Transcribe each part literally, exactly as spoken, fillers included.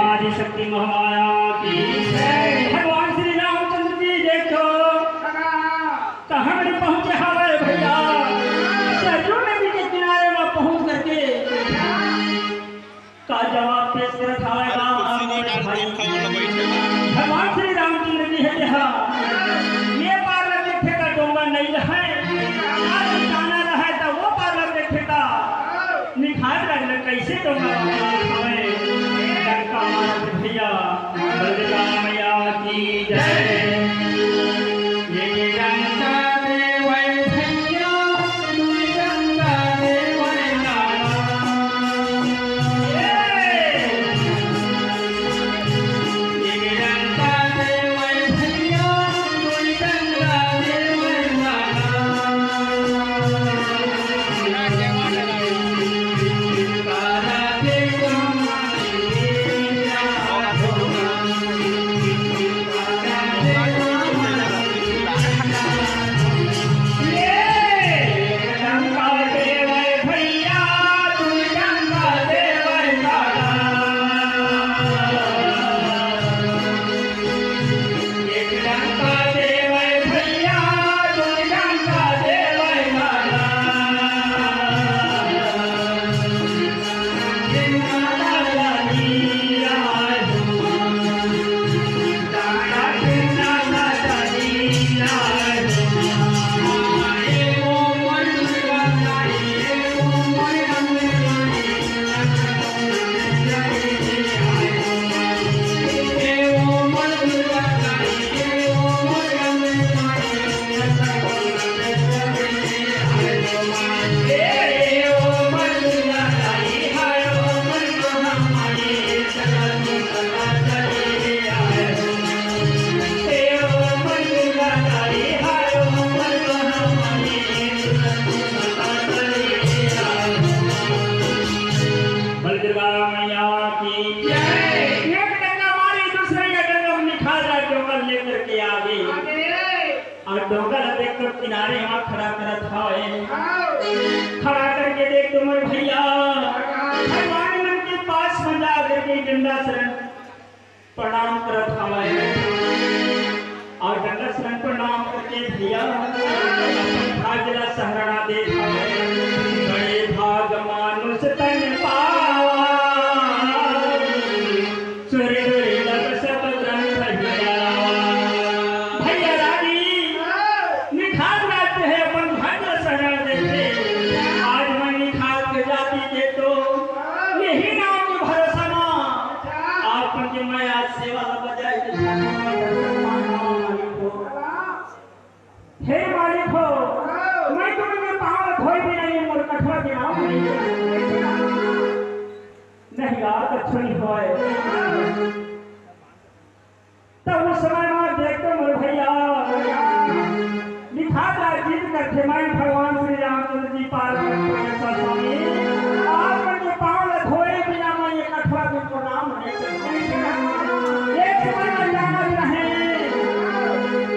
आदिशक्ति महामाया की जय। भगवान श्री रामचंद्र जी देखो कहाँ पहुँचे हवे भैया। सरजू नदी के किनारे में पहुँच करके का जवाब पेश करत हवे राम। भगवान श्री रामचंद्र जी हे कहा, ये पार ल देखे त डोंगा नहीं रहे, आज जाना रहे त वो पार ल देखे त निखार लगले कैसे डोंगा हवे। डंका मारत भैया बलराम मैया की जय। ये डंका देवै भैया, दुई डंका देवै नाना। ये डंका देवै भैया, दुई डंका देवै नाना। बल दुर्गा मैया की जय। एक डंगा मारी, दूसरे डंगा में निखार राज डोंगा लेकर के आ गई। और डोंगा ला देख कर किनारे वहाँ खड़ा करत हवे। खड़ा करके देख तो मोर भैया भगवान मन के पास में जा करके डंडा शरण प्रणाम करत हवे। और डंडा शरण प्रणाम करके भैया अपन भाग्य ला सहरना देत हवे। बड़े भाग मानुष तन पावा, सुर दुर्लभ सब ग्रंथ हीरा। भैया रागी निखात राज हे अपन भाग्य सहरना देथे। आज मैं निखात के जाति के तो यही नाम के भरोसा मा आप मन के मैं आज सेवा ला बजाय के खातिर मैं दर्शन मांगना मालिक हो। हे मालिक हो, मैं तुमन के पाँव ला धोए बिना ये मोर कठवा के नाम नहीं। नहीं यार, कछु नहीं होय। तब उस समय में देखते मोर भैया निखात राज जिद करथे, मैं भगवान श्री रामचंद्र जी पार्वती परमेश्वर स्वामी, आप मन के पाँव ला धोए बिना मैं ये कठवा के प्रणाम नहीं करहूँ। एक समय में जाना चाहे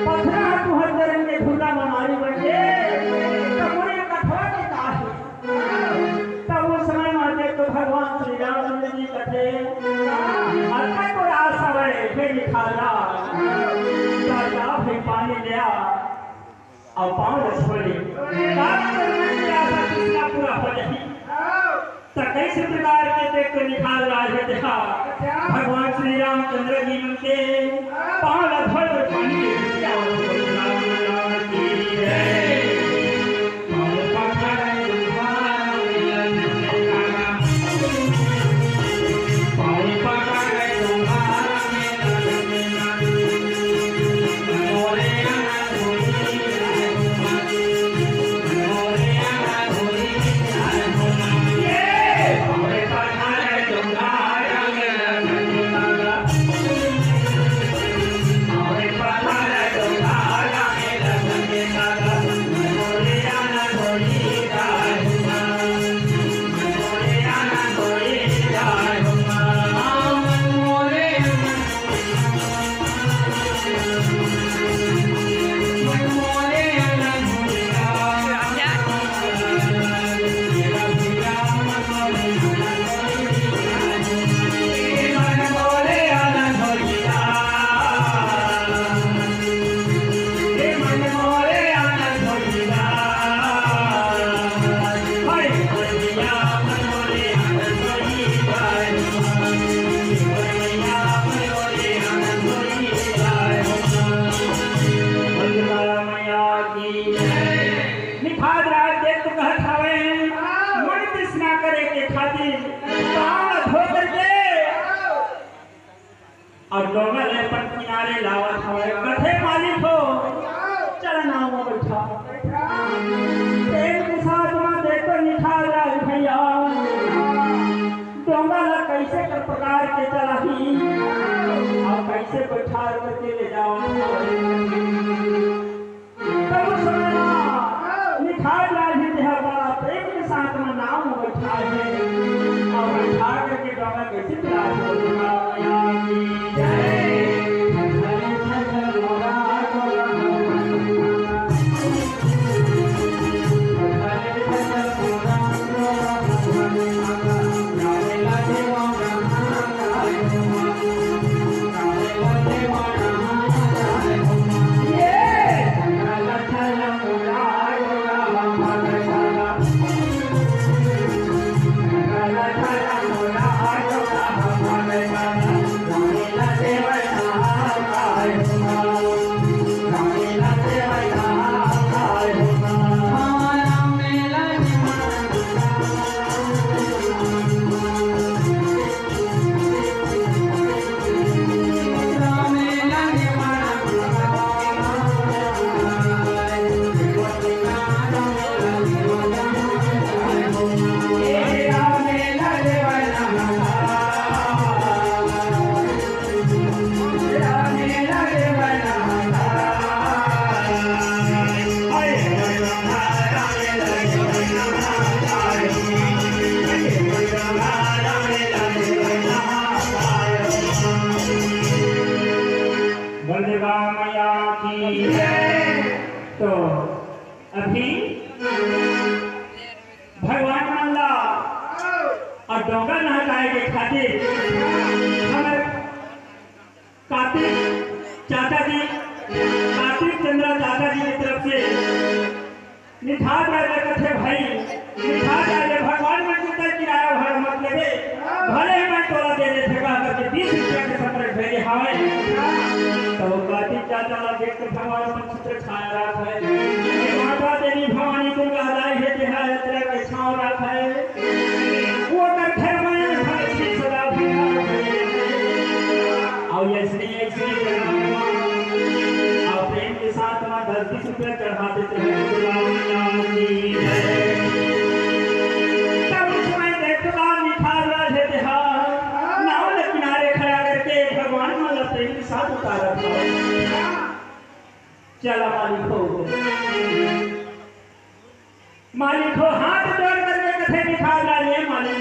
पथरा तुहर चरण के धूला में मारी बन के, तो मोर ये कठवा के का हे? तब वो समय में देख तो भगवान श्री रामचंद्र जी कथे, "अतका तो आस हवय, हे निखात राज, जा, जा भाई पानी ले आ, अउ पाँव ल धो ले। ताकि तोर मन के आशा तृष्णा पूरा हो जाही।" त कइसे प्रकार के देख तो निखात राज हे तेहा भगवान श्री रामचंद्र जी मन के पाँव ल धोए बर पानी के लिए आवत हे। कथे मालिक हो, चल नाव में बैठा। प्रेम के साथ में देख तो निठार राज भैया, डोंगा ला कैसे कर प्रकार के चलाही और कैसे बैठार करके ले जाओ। तब उस समय ना निठार राज जी तेहा बड़ा प्रेम के साथ में नाव में बैठा है और बैठा करके डोंगा कैसे तैयार हो गया। बलदेवा मैया की जय। तो अभी भगवान मन ला और डोंगा नहकाए के खातिर हमर कार्तिक चाचा जी, कार्तिक चंद्रा चाचा जी की तरफ से निठार राजा कथे भाई, निठार राजा भगवान मन के तर किराया भाड़ा मत लेबे, भले ही मैं तोला दे देथे कहा करके बीस रुपया के संतरा भेजे हवे। तो कार्तिक चाचा ला देख के भगवान मन चित्र छाया रात है। माता देवी भवानी तुम राजा है, तेरा तेरा के छाव रात है। वो कर घर में हर चीज सदा भंडार है। और ऐसे नहीं, ऐसे नहीं करना। और प्रेम के साथ में दस बीस रुपया चढ़ा देते हैं। गुलाम राम की जय। तब उस समय देखता निठार राज है तेहार, नाव के किनारे खड़ा करके भगवान मन ला प्रेम के साथ उतारा था। चला मालिक हो। मालिक हो, हाथ जोड़ करके कथे निठार राज, हे मालिक,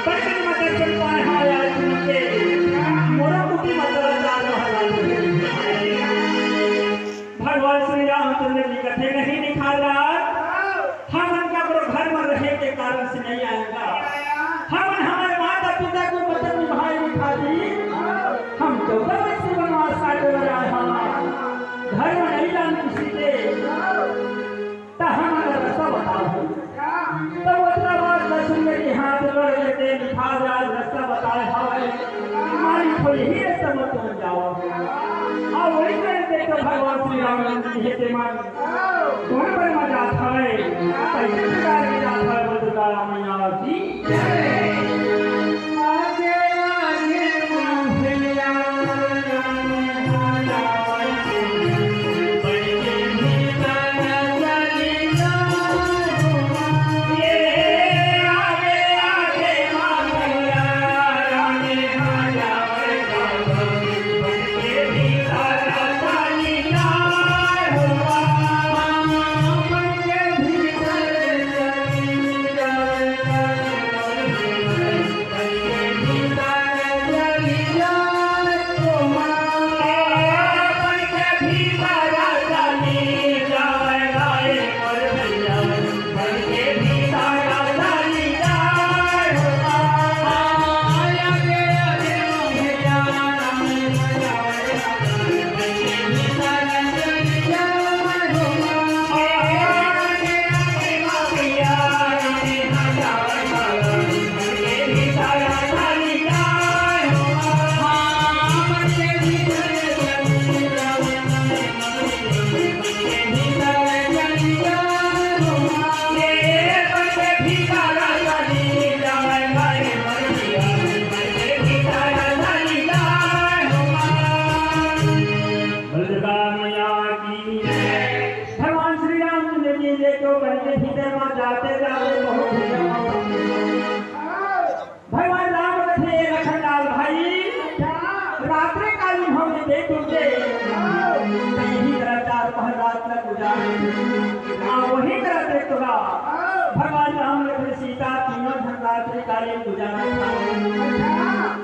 बचपन में दर्शन पाए हाँ यार तुमके, मोरो कुटी मतलब चार महला। भगवान श्री रामचंद्र जी कथे, नहीं निठार राज, हमन का करो घर में रहे के कारण से नहीं आएगा। हमन हमारे माता पिता को वचन निभाए निठार जी, हम चौदह वर्ष से वनवास काटे बर आए हैं, घर में नहीं जान किसी के। त हमन ला रास्ता बताओ। त ओतना बात ल सुन के हाथ जोड़ लेके निठार राज रास्ता बताए हवय। मालिक हो, यही रास्ता म तुम जाओ। अउ वही करे देख तो भगवान श्री राम जी हे ते मन कौन पर म जात हवय, कैसे प्रकार के जात हवय, बोल दुर्गा मैया की जय।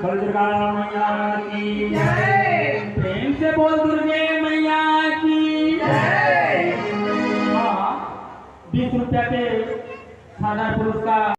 बोल दुर्गा मैया की जय। प्रेम से बोल दुर्गे मैया की जय। हाँ, बीस रुपया के शानदार पुरस्कार।